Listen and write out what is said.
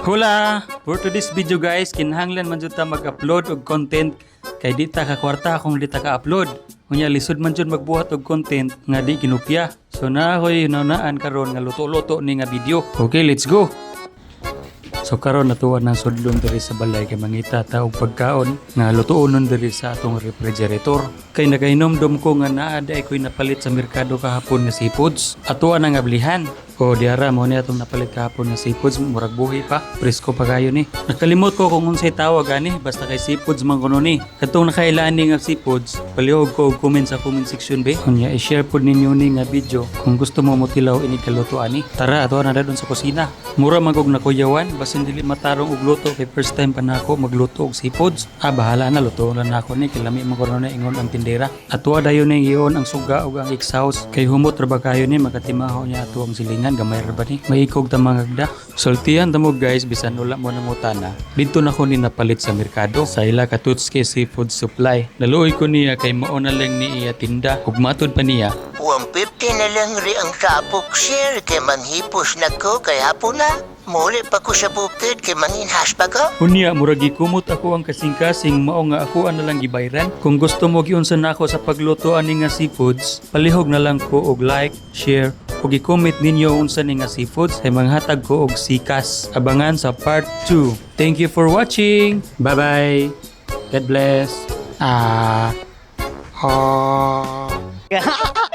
Hola! For today's video, guys, kinahanglan man jud ta mag-upload og content kay di ta kakwarta kung di ta ka-upload. Unya lisod man jud magbuhat og content nga di kinupya. So naa ko'y hunahunaan karon nga luto-luto ni nga video. Okay, let's go! So karon natuwa nang sudlon diri sa balay kay mangita ta og pagkaon nga lutuonon diri sa atong refrigerator. Kay nakahinomdom ko nga naa diay ko'y napalit sa merkado kahapon nga seafoods. Atoa nang ablihan. O diara mo ni atong napalit kahapon nga seafoods, murag buhi pa. Presko pa kayo ni. Nakalimot ko kung unsay tawag ani, basta kay seafoods man kuno ni. Katong nakaila ani nga seafoods, palihog ko og comment sa comment section be. Unya i-share pod ninyo ni nga video kung gusto mo motilaw ini kaluto ani. Tara, ato na dayon sa kusina. Mura man kog nakuyawan basin dili matarong og luto kay first time pa nako magluto og seafoods. Ah, bahala na, luto na nako ni kay lami man kuno na ingon ang tindera. Atoa dayon ning ion ang suga ug ang exhaust kay humot ra ba kayo ni makatimaho niya ato ang silingan, gamay ra ba ni. Maikog ta mangagda. Sultihan ta mo, guys, bisan wala mo nangutana. Didto na ko ni napalit sa merkado sa ila ka Tutski Seafood Supply. Naluoy ko niya kay mao na lang ni iya tinda ug matud pa niya 150 na lang ri ang sapok, sir, kay manghipos na ko kay hapon na. Muli pa ko sa bukid kay manginhas pa ko. Unya murag gikumot ako ang kasing-kasing mao nga ako na lang gibayran. Kung gusto mo giunsa nako sa pagluto ani nga seafoods, palihog na lang ko og like, share ug i-comment ninyo unsa ni nga seafoods kay manghatag ko og sikas. Abangan sa part 2. Thank you for watching. Bye-bye. God bless. Ah. Ah.